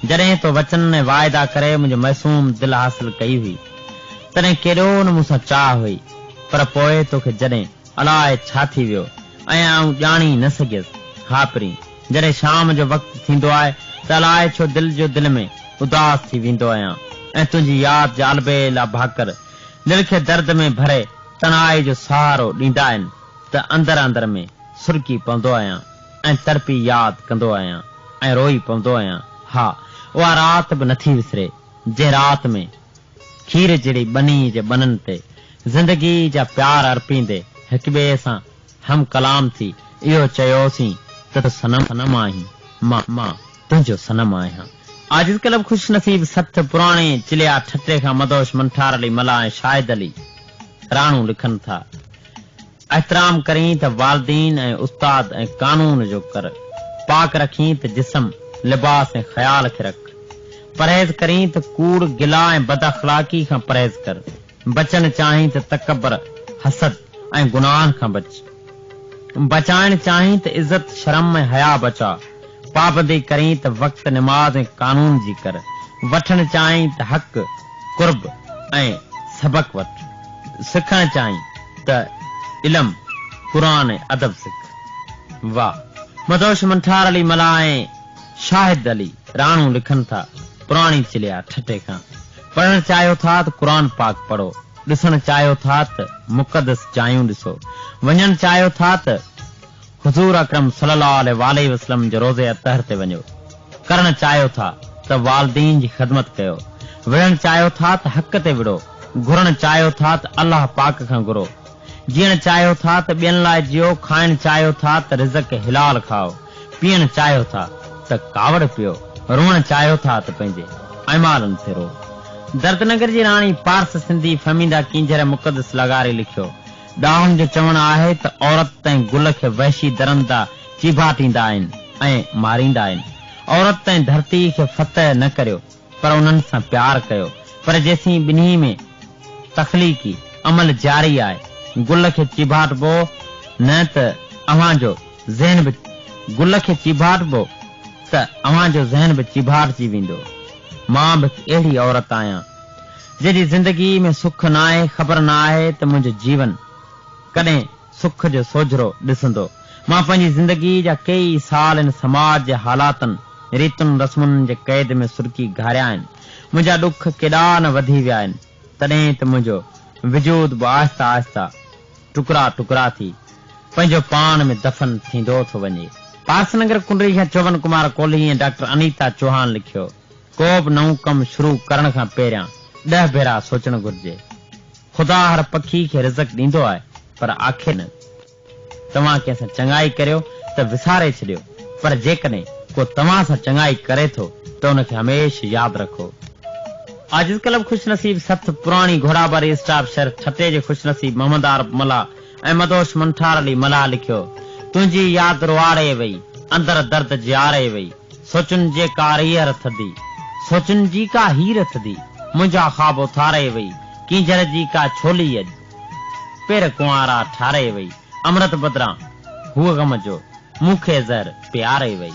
جڏهن تو وچن ۽ واعدا ڪري منهنجي معصوم دل حاصل ڪئي هئي، تڏهن ڪيڏو نه مون سان چاهه هئي، پر پوء توکي جڏهن الاء ڇا ٿي ويو ۽ آئون ڄاڻي نه سگهيس. ها پرين، جڏهن شام جو وقت ٿيندو آهي ته الاء ڇو دل جو دل ۾ اداس ٿي ويندو آهيان ۽ تنهنجي ياد جا البيلا ڀاڪر دل کي درد ۾ ڀري تنهائي جو سهارو ڏيندا آهن ته اندر اندر ۾ سرڪي پوندو آهيان ۽ تڙپي ياد ڪندو آهيان ۽ روئي پوندو آهيان. ها، اها رات به نٿي وسري، جنهن رات ۾. کير جهڙي ٻنيء جي ٻنن تي زندگيء جا پيار ارپيندي هڪٻئي سان هم ڪلام ٿي اهو چيوسين ته تون صنم آهين، مان تنهنجو صنم آهيان. عاجز ڪلب خوش نصيب سٿ پراڻي چليا ٺٽي کان مدهوش منٺار علي ملاح ۽ شاهد علي راڻو لکن ٿا. احترام ڪرين ته والدين ۽ استاد ۽ قانون جو ڪر. پاڪ رکين ته جسم، لباس ۽ خيال کي رک. پرهيز ڪرين ته ڪوڙ، گلا ۽ بداخلاقي کان پرهيز ڪر. بچڻ چاهين ته تڪبر، حسد ۽ گناهن کان بچ. بچائڻ چاهين ته عزت، شرم ۽ حياء بچاء. پابندي ڪرين ته وقت نماز ۽ قانون جي ڪر. وٺڻ چاهين ته حق، قرب ۽ سبق وٺ. سکڻ چاهين ته علم، قرآن ۽ ادب سک. واه. مدهوش منٺار علي ملاح ۽ شاهد علي راڻو لکن ٿا، پراڻي چليا ٺٽي کان. پڙهڻ چاهيو ٿا ته قرآن پاڪ پڙهو. ڏسڻ چاهيو ٿا ته مقدس جايون ڏسو. وڃڻ چاهيو ٿا ته. حضور اڪرم صلي الله عليه واٰله وسلم جي روضي اطهر تي وڃو، ڪرڻ چاهيو ٿا ته والدين جي خدمت ڪيو، وڙهڻ چاهيو ٿا ته حق تي وڙهو، گهرڻ چاهيو ٿا ته الله پاڪ کان گهرو، جيئڻ چاهيو ٿا ته ٻين لاء جيئو، کائڻ چاهيو ٿا ته رزق حلال کائو، پيئڻ چاهيو ٿا ته ڪاوڙ پيئو، روئڻ چاهيو ٿا ته پنهنجي اعمالن تي روئو. درد نگر جي راڻي پارس سنڌي فهميده ڪينجهر مقدس لغاري لکيو. ڏاهن جو چوڻ آهي ته عورت ۽ گل کي وحشي درندا چيڀاٽيندا آهن ۽ ماريندا آهن. عورت ۽ ڌرتي کي فتح نه ڪريو پر انهن سان پيار ڪيو. پر جيسين ٻنهي ۾ تخليقي عمل جاري آهي، گل کي چيڀاٽبو نه ته اوهان جو ذهن به گل کي چيڀاٽبو ته اوهان جو ذهن به چيڀاٽجي ويندو. مان به هڪ اهڙي عورت آهيان. جنهن جي زندگيء ۾ سک ناهي، خبر ناهي ته منهنجو جيون ڪڏهن سک جو سوجهرو ڏسندو. مان پنهنجي زندگيء جا ڪيئي سال هن سماج جي حالاتن، ريتن رسمن جي قيد ۾ سرڪي گهاريا آهن. منهنجا ڏک ڪيڏا نه وڌي ويا آهن، تڏهن ته منهنجو وجود به آهسته آهسته ٽڪرا ٽڪرا ٿي پنهنجو پاڻ ۾ دفن ٿيندو ٿو وڃي. پارسنگر ڪنري کان چوون ڪمار ڪولهي ۽ ڊاڪٽر انيتا چوهاڻ لکيو. ڪو به نئون ڪم شروع ڪرڻ کان پهريان ڏهه ڀيرا سوچڻ گهرجي. خدا هر پکي کي رزق ڏيندو آهي پر آکي نه. توهان ڪنهن سان چڱائي ڪريو ته وساري ڇڏيو پر جيڪڏهن ڪو توهان سان چڱائي ڪري ٿو ته ان کي هميشھ ياد رکو. عاجز ڪلب خوش نصيب سٿ پراڻي گهوڙاٻاري اسٽاپ شهر ٺٽي جي خوش نصيب محمد عارب ملاح ۽ مدهوش منٺار علي ملاح لکيو، تنهنجي ياد روئاڙي وئي، اندر درد جياري وئي. سوچن جي ڪا ريهر ٿڌي، سوچن جي ڪا هير ٿڌي، منهنجا خواب اٿاري وئي، ڪينجهر جي ڪا ڇولي اڄ، پير ڪنوارا ٺاري وئي، امرت بدران هوء غم جو، مون کي زهر پياري وئي.